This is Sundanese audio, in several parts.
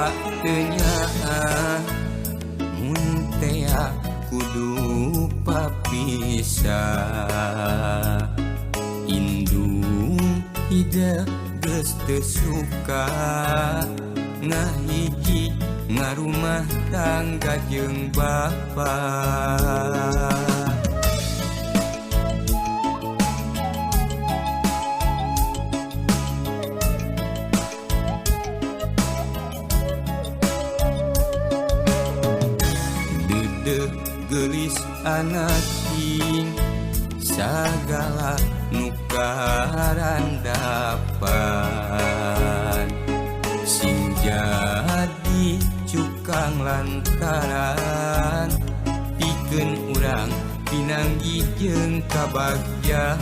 Asa teu nyaah mun tea kudu papisah. Indung hidep geus teu suka ngahiji ngarumah tangga jeung bapa. Dedeh geulis anak king sagala nu karandapan, sing jadi cukang lantaran pikeun urang pinanggih jeung kabagjaan.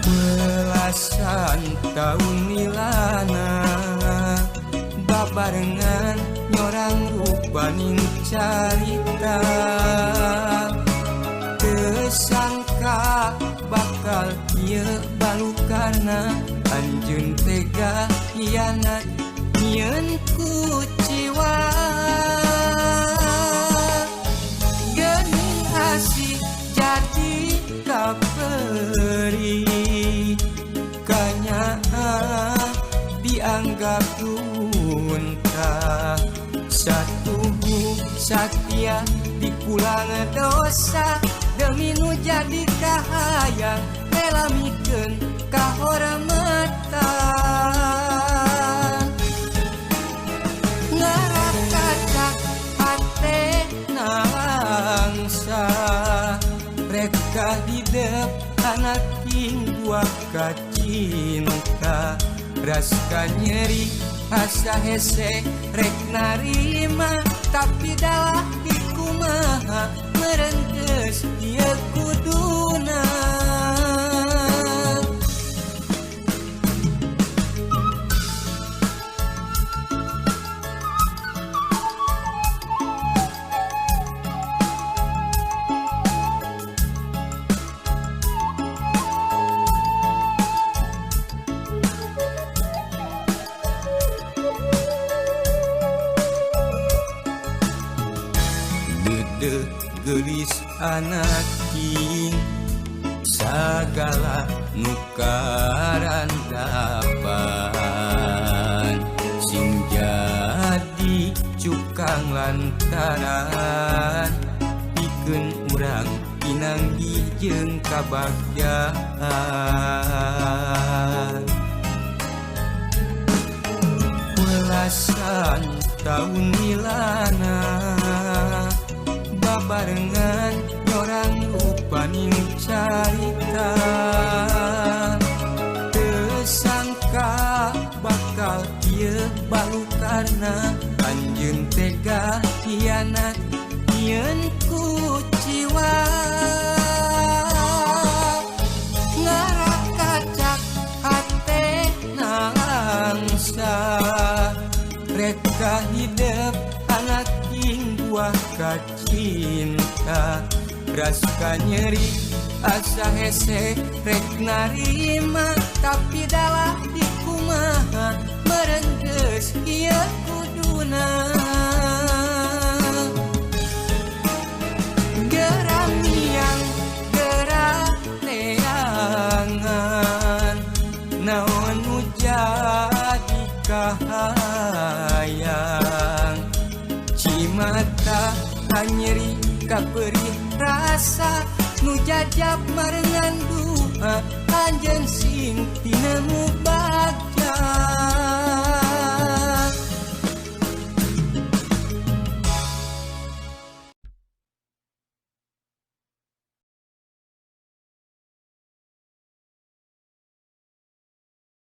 Belasan taun milana babarengan nyorang rupaning carita, tersangka bakal ieu balukana anjeun tega hianat nyieun kuciwa. Geuning asih jadi kaperi kanyaah dianggap dunta, satuhu satia dipulang dosa demi nu jadi kahayang rela mikeun kahormatan. Ngarakacak hate nalangsa reka hidep anak king buah kacinta, raska nyeri asa hese rek narima tapi dalah dikumaha merengkeus ieu kuduna. Dedeh geulis anak king sagala nu karandapan, sing jadi cukang lantaran pikeun urang pinanggih jeung kabagjaan. Belasan taun milana babarengan nyorang rupaning carita, tersangka bakal ieu balukarna anjeun tega hianat nyieun kuciwa. Ngarakacak hate nalangsa reka hidep anak king buah kacinta, raska nyeri asa hese rek narima tapi dalah dikumaha merengkeus ieu kuduna. Geramiang gerak teangan naon nu jadi kahayang, cimata hanyeri kaperih rasa nu jajab marengan duha anjeun sing tinemu bagja.